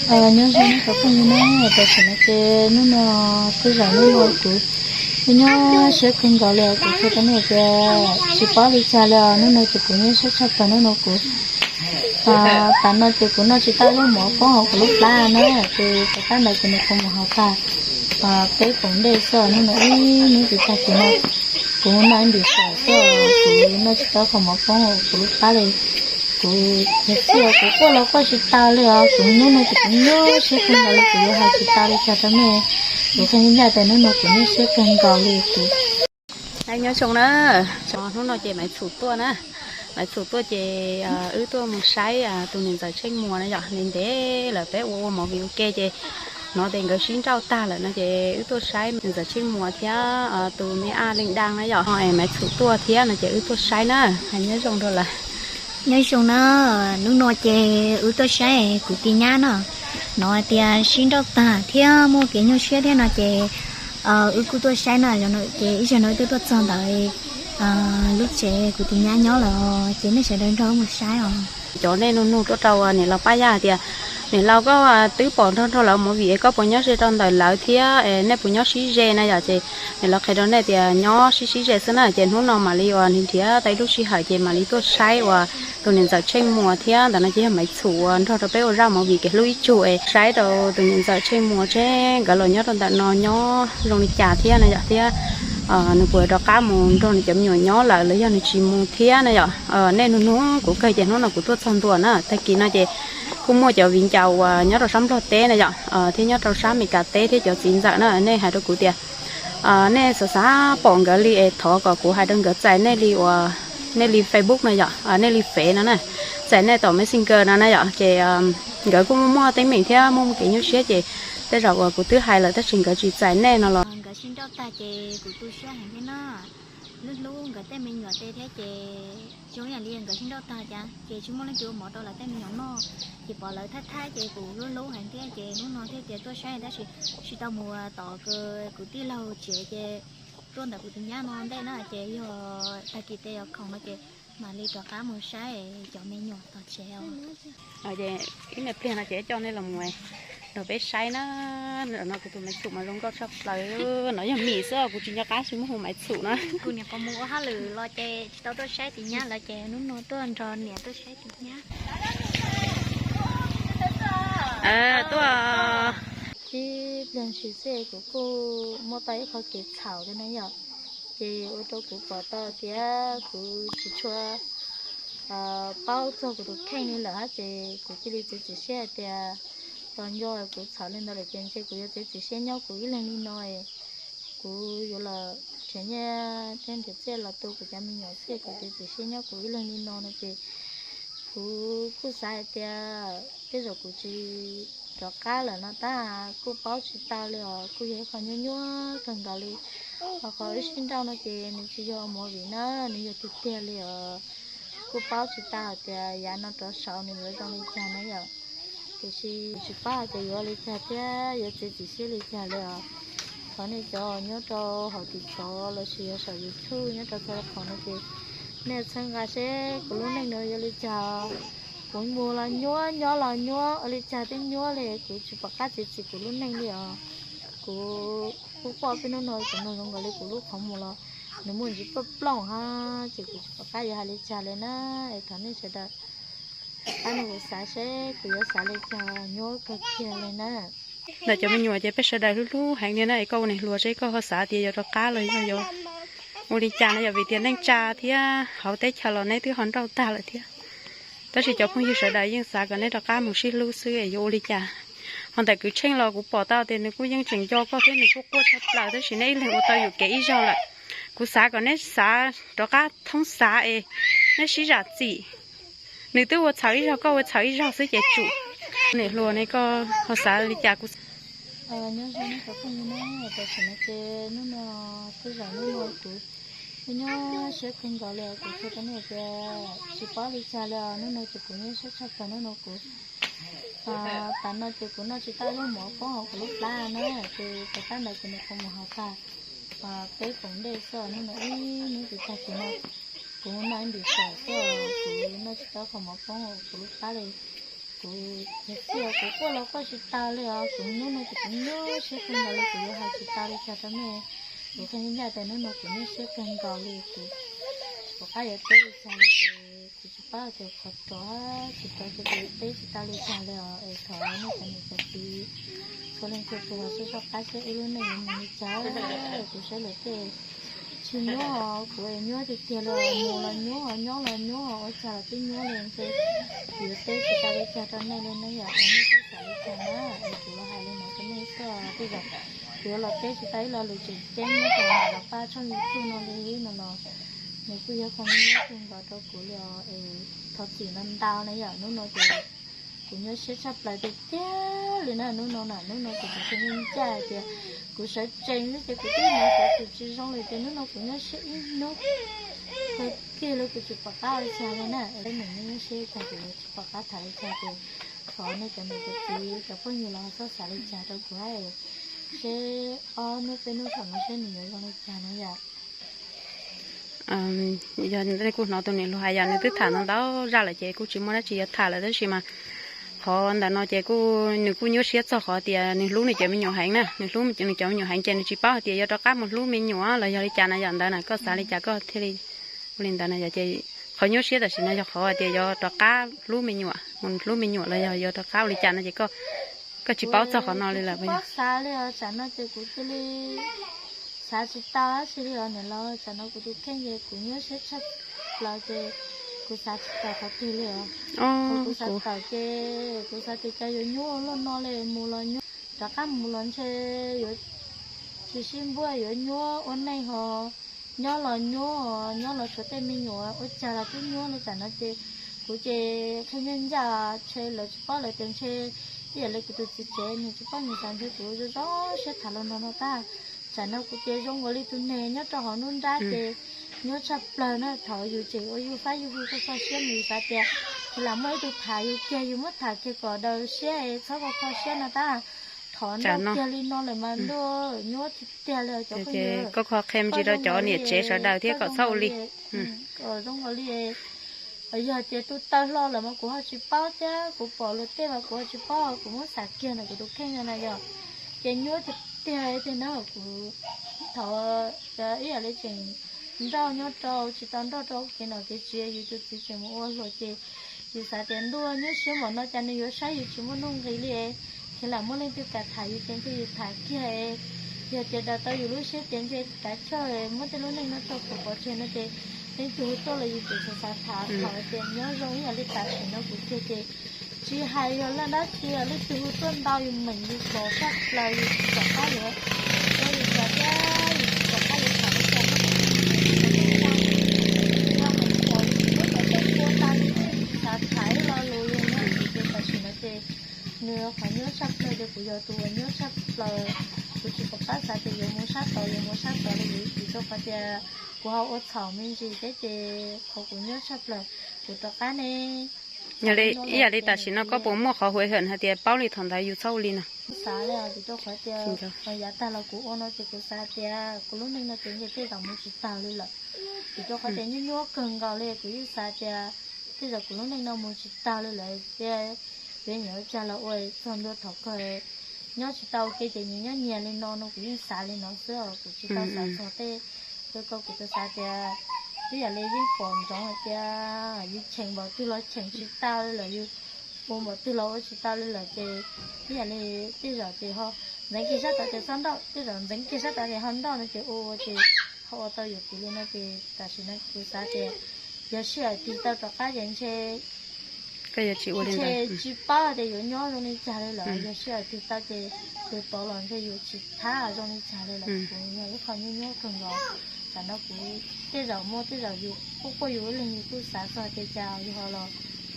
Nyob zoo nej cov phooj ywg na, tam sim no ces hnub no kuj yog hnub no kuv nyob siab kawg nkaus li, kuv qhia rau nej tias tsis paub li cas li os. Hnub no ces kuv nyob siab tshaj plaws, hnub no kuv, tam no ces kuv noj tsis tau lub mov poob hauv kuv lub plab na, ces tom qab ntawd ces nws qhuav mus hauv tag peb poom dej xwb, hnub no ib hnub tsis tag kuv noj, kuv noj ib ntus saum xwb, kuv noj tsis tau qhov mov poob hauv kuv lub plab li. Kuv, kuv quaj los quaj tsis tau li os, kuv hnub no ces kuv nyuaj siab kawg nkaus li, kuv yuav hais tsis tau li cas rau nej. Kuv qhia ncaj tias hnub no kuv nyuaj siab kawg nkaus li kuv. Nyob zoo na, hnub no ces Maiv Txhum tuaj na, Maiv Txhum tuaj ces wb tuaj mus saib tus niam ntxawm Tsheej Muas na yom, ntev ntev lawm peb ua ua movie ua ke ces hnov tias nkawd sib nrauj tag lawm no ces wb tuaj saib niam ntxawm Tsheej Muas thiab tus me ab Leej Daj na yom, es Maiv Txhum tuaj thiab no ces wb tuaj saib na, hais nyob zoo rau lawv. Nyob zoo na, hnub no ces wb tuaj saib kuv tus nyab no, hnov tias sib nrauj tag thiab muaj kev nyuaj siab thiab no ces wb kuj tuaj saib na, ces ib zaug no wb twb tuaj txog ntawm lub tsev kuv tus nyab nyob lawm, ces nej sawv daws nrog wb mus saib os. Cov nej nug nug tuaj rau niam laus Paj Yaj hais tias, niam laus koj twb pom nrog nrog lawv movie es koj puas nyob ze rau ntawm lawv thiab es nej puas nyob sib ze na yom, ces niam laus qhia rau nej tias nyob sib sib ze xwb na, ces hnub no mam li uas nrhiav tau ib lub sij hawm ces mam li tuaj saib uas tus niam ntxawm Tsheej Muas thiab ntawm no ces yog Maiv Txhum uas nrog rau peb ua zaj movie kev hlub ib tsug es saib rau tus niam ntxawm Tsheej Muas seb nkawd los nyob rau ntawm no nyob zoo li cas thiab na yom, thiab nws puas rov qab mus nrog nws cov me nyuam nyob lawm los yog nws tsis mus thiab na yom. Nej nug nug kuv kawg ces hnub no kuv tuaj txog ntua na, tag kis no ces kuj muaj cov viv ncaus uas nyob rau sab Nplog teb na yom, thiab nyob rau sab Amelikas teb thiab cov txiv ntxawm na, nej hais rau kuv tias nej xav xav pom nkawd li es thov kom kuv hais rau nkawd txais nej li uas, nej li Facebook no yom, nej li Fev no na, txais nej tom Messenger no na yom, ces nkawd kuj muaj muaj teeb meem thiab muaj muaj kev nyuaj siab ces tej zaum uas kuv twb hais lawm tab sis nkawd tsis txais nej no los nkawd sib nrauj tag ces kuv tu siab heev thiab na. Hlub hlub nkawd tej me nyuam tej thiab ces zoo yam li nkawd sib nrauj tag cas ces tsis muaj leej twg ua mov rau lawv tej me nyuam noj, ces pom lawv thaij thaij ces kuv hlub hlub heev thiab ces hnub no thiaj tias tuaj saib tab sis tsis tau mus tom kuv tij laug tsev ces tuaj ntawm kuv tus nyab no ntej na ces yog tag kis tej yog khoom no ces mam li rov qab mus saib cov me nyuam tom tsev os. Ib me pliag no ces coj nej los mus nrog peb saib na. No kuv tus Maiv Txhum mas zoo nkauj tshaj plaws, no yog Mim xwb kuv tsis nco qab tsis muaj hu Maiv Txhum na. Kuv niam qhuav mus ua hauj lwm los ces tsis tau tuaj saib tus nyab lawm ces hnub no tuaj nrog niam tuaj saib tus nyab. Tuaj ib pliag ntshis xwb kuv kuj muaj tau ib qho kev txhaum thiab na yom, ces ua rau kuv pom tau tias kuv tsis tshua paub txog kuv tus kheej li lawm hab ces kuv cia li txiav txim siab hais tias los nco kuv txhaum li ntawd lawm ces ntshe kuv yuav txiav txim siab nyob kuv ib leeg li no, kuv yuav los nrhiav nyiaj thiab nrhiav txiaj los tu kuv cov me nyuam xwb, kuv txiav txim siab nyob kuv ib leeg li no no ces kuv kuj xav hais tias tej zaum kuv tsis rov qab lawm no tab kuj paub tsis tau li os, kuj yog ib qho nyuaj nyuaj kawg nkaus li. Ho qhov wb sib nrauj no ces nws tsis yog movie na, nws yog tiag tiag li os. Kuj paub tsis tau hais tias yav no rov saud nws yuav zoo li cas na yom. Tiam sis tsis paub hais tias yuav ua li cas thiab yuav txiav txim siab li cas li os. Thov nej cov nyob rau hauv TikTok lossis yog saum YouTube nyob rau txhua qhov no ces nej txhawb nqa seb kuv lub neej no yuav li cas. Kuv mus los nyuaj, nyob los nyuaj, ua li cas twb nyuaj li, kuv tsis pom qab txiav txim kuv lub neej li os. Kuv kuj quaj peb hnub no kuv mloog zoo nkaus li kuv lub qhov muag los nws muaj ntsis plooj plooj hab ces kuv tsis pom qab yuav hais li cas li na. Es thov nej sawv daws pab nrog kuv xav seb kuv yuav xav li cas, nyuaj kawg kiag li na. Ntawm cov me nyuam ces peb sawv daws hlub hlub heev li na, es koj ua niam hluas seb koj ho xav tias yuav rov qab los yog yuav ua li cas no, yog vim tias neej tsa thiab hauv teb chaws los neb twb ho nrauj tag lawm thiab. Tab sis cov phooj ywg sawv daws yeej xav kom neb rov qab mus sib hlub xwb es yuav ua li cas. Ho ntawm kwv Tsheej los kuv pom tau tias nws kuj yeej tseem nco koj thiab nws kuj quaj tshaj plaws, tab sis neb ib leeg ua tau yuam kev ib zaug lawm. Kuv xav kom neb xav rov qab thoob xav es neb sib zam txim. Nws twb ua txhaum ib zaug, koj ua txhaum ib zaug xwb ces tsum. Niam hluas ne, koj ho xav li cas kuv? Nyob zoo nej cov phooj ywg na, tam sim no ces hnub no kuj yog hnub no kuv nyob siab kawg nkaus li, kuv qhia rau nej tias tsis paub li cas li os, hnub no ces kuv nyob siab tshaj plaws, hnub no kuv, tam no ces kuv noj tsis tau lub mov poob hauv kuv lub plab na, ces tom qab ntawd ces nws qhuav mus hauv tag peb poom dej xwb, hnub no ib hnub tsis tag kuv noj, kuv noj ib ntus saum xwb, kuv noj tsis tau qhov mov poob hauv kuv lub plab li. Kuv, kuv quaj los quaj tsis tau li os, kuv hnub no kuv nyuaj siab kawg nkaus li, kuv yuav hais tsis tau li cas rau nej. Kuv qhia ncaj tias hnub no kuv nyuaj siab kawg nkaus li, kuv tsis pom qab yuav teb li cas li, kuv tsis paub tias qhov rov tsis rov ces kuv yuav teb tsis tau li cas li os. Es thov nej cov niam cov txiv txhua leej txhua tus soj soj qab saib wb lub neej yuav mus li cas. Kuv saib lawv tej tsis nyuaj os, kuv es nyuaj tiag tiag li, mus los nyuaj, nyob los nyuaj, ua cas los twb nyuaj li ntshe. Kuv yuav teb tsis tau li cas rau nej li na yom, es nej txhob xav li cas na, es kuv los hais li no rau nej xwb. Tej zaum kuv yuav los teb tsis tau ib lo lus tseem ceeb nyob rau ntawm lawv pab tshooj YouTube no li no los, nws kuj yog qhov nyuaj kawg nkaus rau kuv li os. Es thov txim ntau ntau na yom, hnub no ces kuv nyuaj siab tshaj plaws tiag tiag li na, hnub no na, hnub no kuv tseem ncaj ncaj hais tias kuv sawv tsees xwb ces kuv twb hnov xov xwm tsis zoo li ces hnub no kuv nyuaj siab ib hnub kawg kiag li, kuv tsis pom qab li cas li na. Peb mus nyuaj siab cas kuv tsis pom qab tham li cas ces thov nej cov niam cov txiv cov phooj ywg los txhob xav li cas rau kuv hais, seb ob hnub peb hnub saum no seb nws yuav zoo li cas na yom. Yog nej kuj hnov tus niam hluas hais yom, nws twb tham ntau ntau zaj lawm ces kuj tsis muaj dab tsi yuav tham lawm tab sis mas qhov ntawm no ces kuj nws kuj nyuaj siab txog qhov tias nws hlub nws cov me nyuam heev na, nws hlub nws cov me nyuam heev ces nws tsis paub hais tias yuav rov qab mus hlub me nyuam los yog li cas na yom. Ntawd na koj xav li cas koj thiaj li ua li ntawd na yom. Ces qhov nyuaj siab tam sim no yog qhov tias yuav rov qab hlub me nyuam, mus hlub me nyuam los yog yuav rov qab ua li cas no ces koj tsis paub txog qhov no li lawm. Kuv tsis paub xav li os, tsam no ces kuv cia li xav tsis tau dab tsi li os niam laus. Tsam no kuv tus kheej ces kuv nyuaj siab tshaj plaws ces kuv xav tsis tawm qhov twg li os. Kuv xav tawm ces kuv xav tias cas yuav nyuaj ua luaj no li, mus los nyuaj, rov qab mus los ntshe yuav tsis sib npuaj, yuav nyuaj ua neej ho nyob los nyuaj, nyob los tshuav tej me nyuam ua cas los twb nyuaj li. Tsam no ces kuv ces qhia ncaj ncaj ntshe lawv tsis paub lawm tias ntshe ib yam li kuv tus txiv tsev nws tsis paub nws xav ntshe kuv zoo zoo siab tham los nrog no tag. Tsam no kuv ces zoo nkaus li tus neeg nyob rau hauv nruab nrab ces nyuaj tshaj plaws na. Thaum yus tseem ua yus fab yus hwj kho kho siab mus yus xav tias ces lam muaj ib tug tham yus kiag, yus muab tham kiag kom daws siab es txhob kho kho siab no tab. Thov nrauj kiag li no lawm mas ntuj, nyuaj tiag tiag li cov phooj ywg. Koj qhia me ntsis rau cov niam tsev sawv daws thiab kom txhob ua li. Zoo nkaus li yog tias tus taw hlo lawm mas kuv ho tsis paub thiab, kuv pom luag tej mas kuv ho tsis paub, kuv muab xav kiag ntawm kuv tus kheej na yog. Ces nyuaj tiag tiag tiag na, kuv thov ib yam li tseem nrauj nyob rau tsis tau nrauj rau kev nom kev tswv, yus tus txiv tseem mus ua hluas ces yus xav tias ntuj, nyuaj siab npaum no cas nws yuav saib yus tsis muaj nuj nqis li. Ces lam muaj leej twg kam tham yus ces ntshe yus tham kiag, yog tias daws tau yus lub siab ces ntshe kav chawj muab tej lub neej no tso pov tseg no ces leej twg hu tuaj los yus tseem xav xav tham. Thaum tias nyob zoo ib yam li tam sim no kuv kiag ces tsis hais yog leej dab tsi, leej twg hu tuaj ntau yus meem yus pom tshaj plaws, yus tsis pom qab yuav, yus pom qab yuav tham li cas, yus tsis pom qab yuav tham ib lo lus li no ces tam sim no ces nws qhov nyuaj tshaj plaws ces kuv yog tus uas nyuaj tshaj plaws, kuv tsis pom qab xav tias yuav mus sab tod yuav mus sab tod li, vim rau qhov tias kuv ho ua txhaum me ntsis thiab ces qhov kuv nyuaj tshaj plaws, kuv rov qab ne. Yog li ib yam li tam sim no koj puas muaj qhov huv hwm hais tias paub li thaum ntawd yus txhob ua li no? Xav li vim rau qhov tias yav tag los kuv ua no ces kuv xav tias kuv lub neej no ces ntshe tej zaum mus tsis tag li lawm, vim rau qhov tias nyuaj nyuaj kawg nkaus li, kuv yeej xav tias tej zaum kuv lub neej no mus tsis tag li lawm thiab, yuav nyiam ua cas los ua, txog ntua thaum kawg nyob tsis tau ua ke ces nyias nyob nyias li no no, kuv yeej xav li no xwb os, kuv tsis tau xav txog tej. Kawg ko kuv tsuas xav tias ib yam li yeej pom ntsoov hais tias yus cheem npaum twg los cheem tsis tau li lawm, yus ua npaum twg los ua tsis tau li lawm ces ib yam li tej zaum ces ho ntxeev kiag sab tod ces txhob nrauj, tej zaum ntxeev kiag sab tod ces ho nrauj no ces ua ua ces ho ua tau yuam kev li no ces tam sim no kuv xav tias yog sij hawm tig tau rov qab ces ntshe tsis paub tias yuav nyob zoo li cas li lawm, yog sij hawm tig tau ces tus tod los ntshe yus tsis thab zoo li cas li lawm. Kuv yog ib qho nyuaj nyuaj kawg nkaus. Tam no kuv tej zaum muaj tej zaum yus quaj quaj yus ib leeg yus kuj xav txog tias cas yus ho los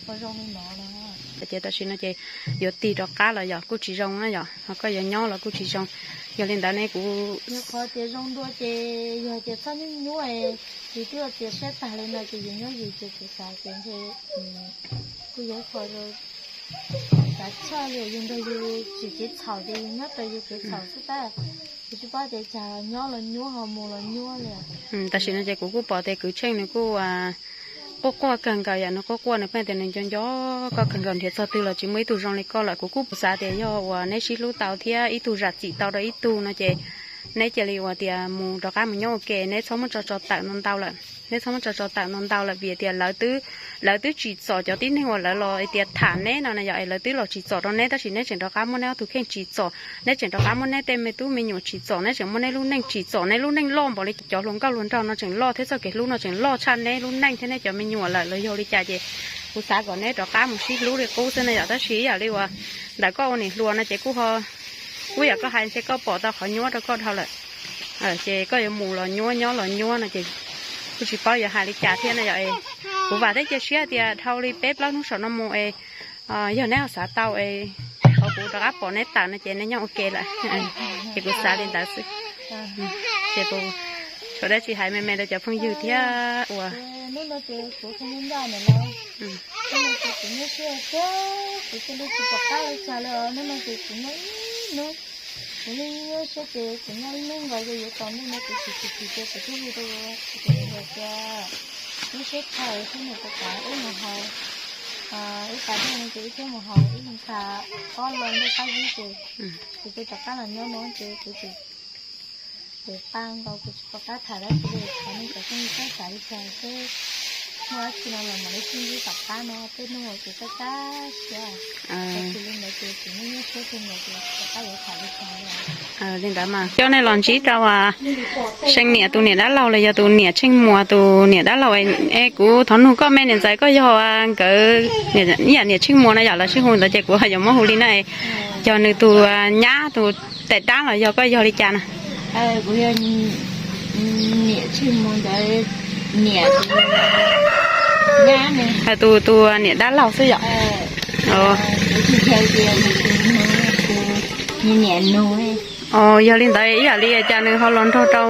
ua zoo li no no. Ces tam sim no ces yuav tig rov qab los yog kuj tsis zoo na yom, ho koj yuav nyob los kuj tsis zoo. Yog li ntawd ne kuv, yog qhov tias zoo dua ces yog tias txhob nyuaj nyuaj, yus twb ua tias siab tag li no ces yus nyob yus ces kuv xav tias ntshe kuj yog ib qho kav chawj li, yus nrog yus tsim kev txhaum ces yus nyob rau yus kev txhaum xwb tab. Kuv tsis paub tias cas nyob los nyuaj ho mus los nyuaj li. Tam sim no ces kuv kuj pom tias kwv Tsheej nws kuj quaj quaj kawg nkaus yom, nws quaj quaj nws pheej tias nws nco nco koj kawg nkaus, nrhiav txog twg los tsis muaj ib tug zoo li koj lawm. Kuv kuj xav tias yog uas neb sib hlub tau thiab ib tug zam txim tau rau ib tug no ces neb cia li uas tias mus rov qab mus nyob ua ke, neb txhob muab tso tso tawm no ntau lawm. Neb txhob muab tso tso tawm no ntau lawm vim tias lawv twb, lawv twb tsim txom cov tib neeg uas lawv los tias tham neb no na yom, es lawv twb los tsim txom rau neb tab sis neb tseem rov qab muab neb ob tug kheej tsim txom, neb tseem rov qab muab neb tej me tub me nyuam tsim txom, neb tseem muab neb lub neej tsim txom, neb lub neej loj npaum li cov hluas nkauj hluas nraug no tseem loj thiab txoj kev hlub no tseem loj tshaj neb lub neej thiab neb cov me nyuam lawm los yog li cas ces kuv xav kom neb rov qab mus sib hlub li qub xwb na yom, tab sis ib yam li uas ntawm koj ua niam hluas no ces kuj ho, kuj yam koj hais ntshe koj pom tau qhov nyuaj rau koj dhau lawm. Ces koj yuav mus los nyuaj nyob los nyuaj no ces kuj tsis paub yuav hais li cas thiab na yom. Kuv vam thiab cia siab tias dhau li peb plaub hnub saum no mus es yog neb ho xav tau es qhov kuv rov qab pom neb tawm no ces neb nyob ua ke lawm. Ces kuv xav li ntawd xwb. Ces kuv tshuav dab tsi hais me me rau cov phooj ywg thiab uas kuv yeej nyuaj siab ces kuv nyob ib hnub ces kuv nyob ib hnub nkaus ces yuav tsaus ntuj no ces kuv tsis tsis tsis ces kuv twb hu rau kuv tus niam tias, nyuaj siab tshaj thiab niam, kuv kam wb mus haus, wb pas dej no ces wb thiaj mus haus, wb mus tham ob lo ntej qab zib ces kuv twb rov qab los nyob no ces kuv tsis, ces paj nkaus kuv tsis pom qab tham dab tsi li, thov nej cov phooj ywg txhob xav li cas xwb, muaj dab tsi no los mam li sib ntsib tom qab no, tej hnub no ces kab kab siab, tsis li ntawd ces kuv nyuaj nyuaj siab kawg nkaus ces rov qab yuav tham li cas li. Li ntawd mas coj nej los ntsib rau See niam tus niam dab laug los yog tus niam Tsheej Muas tus niam dab laug. Es kuv thov nug koj me niam ntxawm, koj yog nkawd ib yam niam Tsheej Muas no yom, lawv sib hu ntawd ces kuv yuav muab hu li na, yog nws tus nyab tus tais dab los yog koj yog li cas na? Kuv yog niam Tsheej Muas ntawd niam, tus, tus niam dab laug xwb yom? Kuv tsis yog tias nws tus nus, tus niam nus. Yog li ntawd ib yam li cas nws ho los nrog rau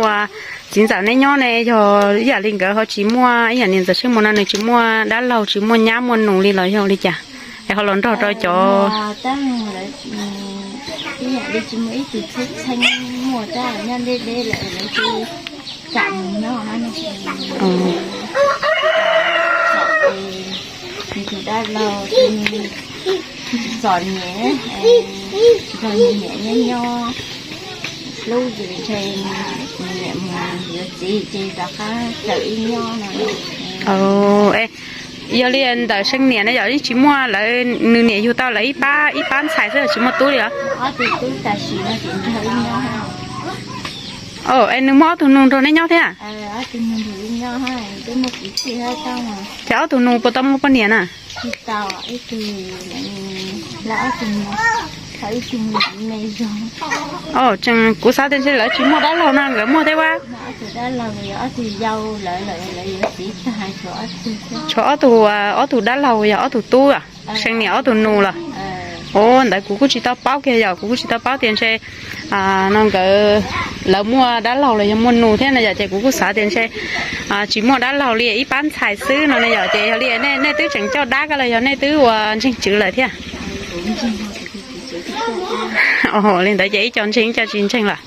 txiv ntxawm neb nyob ne? Yog ib yam li nkawd ho tsis muaj, ib yam niam ntxawm Tsheej Muas no nws tsis muaj dab laug tsis muaj nyab muaj nus li los yog li cas es ho los nrog rau cov, ib yam li tsis muaj ib tug txheeb txheeb muaj tab nyob deb deb lawm lawv tsis kam mus nyob. Nws tus dab laug ces nws txom nyem, nrog nws niam nyob nyob hlub ces ntshe nws niam mus yuav txiv ces rov qab raws wb nyob no. Yog li ntawm See niam na yom, yeej tsis muaj, lawv, nws niam yug tau lawv ib pab, ib pab ntxhais xwb tsis muaj tub li os? Es nws muaj ob tug nus nrog neb nyob thiab? Ces ob tug nus puas tau muaj poj niam na? Kuv xav tias ntshe lawv tsis muaj dab laug no nkawd muaj thiab ua. Tshuav ob tug, ob tug dab laug yog ob tug tub, See niam ob tug nus los? Ua ntawd kuv kuj tsis tau paub kiag yom, kuv kuj tsis tau paub tias ntshe no nkawd, lawv muaj dab laug los yog muaj nus thiab no yom, ces kuv kuj xav tias ntshe tsis muaj dab laug li, ib pab ntxhais xwb no ne yom. Ces yog li nej, nej twb tseem coj dab koj los yog nej twb ua ntseeg tswv lawm thiab? Li ntawd ces ib co ntseeg ib co tsis ntseeg lawm.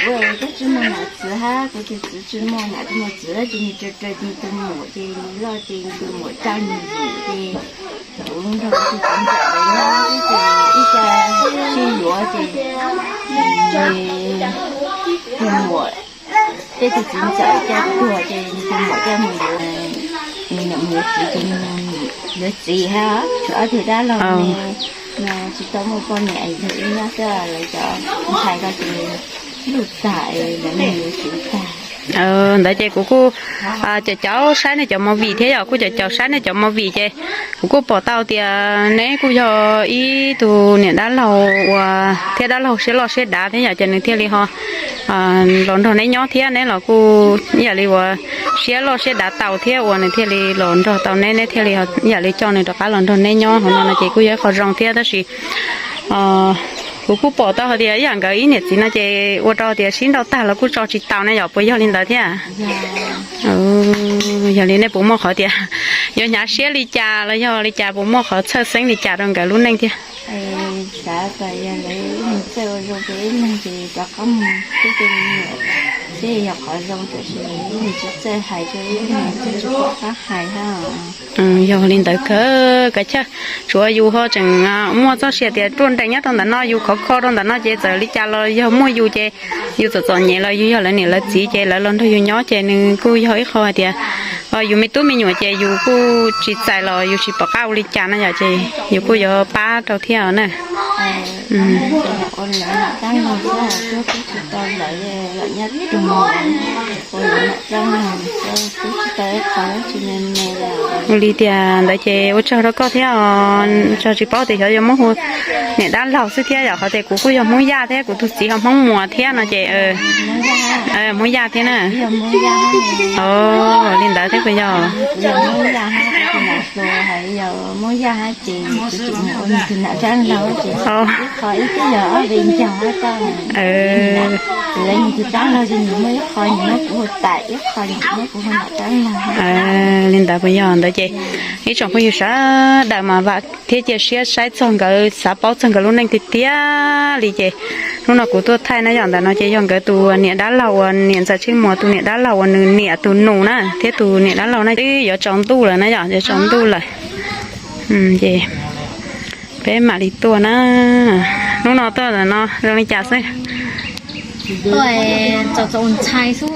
Kuv tsis muaj nam txiv hab, kuv tus txiv tsis muaj nam, tsis muaj txiv ces nws raws raws nws tus muam ces nws loj ces nws tus muam coj nws yim ces kuv nrog kuv tus txiv ntxawm lawv nyob xwb ces ib co sib yuav ces nws tus muam, tej tus txiv ntxawm coj tuag ces nws tus muam coj mus yuav, nws niam mus yuav txiv ces nws yuav txiv hab, tshuav ob tug dab laug no tsis tau muaj poj niam es yug ib nyob xwb, lawv cov ntxhais ko ces luj tag es lawv mus yuav txiv tag. Ntawd ces kuv kuj caum caum saib nej cov movie thiab yom, kuj caum caum saib nej cov movie ces kuv kuj pom tau tias neb kuj yog ib tug niam dab laug uas thiab dab laug siab loj siab dav thiab yom, ces nws thiaj li ho los nrog neb nyob thiab neb los kuj ib yam li uas siab loj siab dav tau thiab uas nws thiaj li los nrog tau neb, neb thiaj li ib yam li coj nws rov qab los nrog neb nyob hauv no no ces kuj yog ib qho zoo thiab tab sis kuv kuj pom tau hais tias ib yam nkawd ib niam txiv no ces ua rau tias sib nrauj tag los kuj tso tsis taus ne yom, puas yog li ntawd thiab? Yog li nej puas muaj qhov tias yuav hnyav siab li cas los yog li cas, puas muaj qhov txhawj xeeb li cas rau nkawd lub neej thiab? Xav tas yog lawv mus txawj ua zoo rau ib leeg ces rov qab mus xwb ces nyiam. Thiab yog qhov zoo tiam sis nws tsis txawj hais rau wb, nws tsis pom qab hais thiab. Yog li ntawd kawg kav chawj, tsuav yus ho tseem muaj txoj sia tias ruaj nrees nyob rau ntawm no, yus khov kho rau ntawm no ces txawm li cas los yog muaj yus ces yus txom txom nyem los yus yog lawv niam lawv txiv ces lawv los nrog yus nyob ces nws kuj yog ib qho hais tias yus me tub me nyuam ces yus kuj tsis txais los yus tsis pom qab ua li cas na yom, ces yus kuj yuav pab rau thiab na. Ua li tias ntawd ces ua tsaug rau koj thiab os, tsis paub tias xyov yuav muab hu niam dab laug xwb thiab yom, qhov tias kuv kuj yog Hmoob Yaj thiab kuv tus txiv ho Hmoob Muas thiab no ces Hmoob Yaj thiab na. Li ntawd thiab puas yog? Li ntawd puas yog? Ntawd ces ib tsoom phooj ywg sawv daws mas vam thiab cia siab saib txog nkawd, xav paub txog nkawd lub neej tiag tiag li ces hnub no kuv tuaj thaij na yom. Ntawm no ces yog nkawd tus niam dab laug uas niam ntxawm Tsheej Muas tus niam dab laug uas nws niam tus nus na thiab tus niam dab laug na twb yuav tsaus ntuj lawm na yom, yuav tsaus ntuj lawm. Ces peb mam li tuaj na. Hnub no tuaj ntawm no zoo li cas xwb? Txaus ntshai xwb.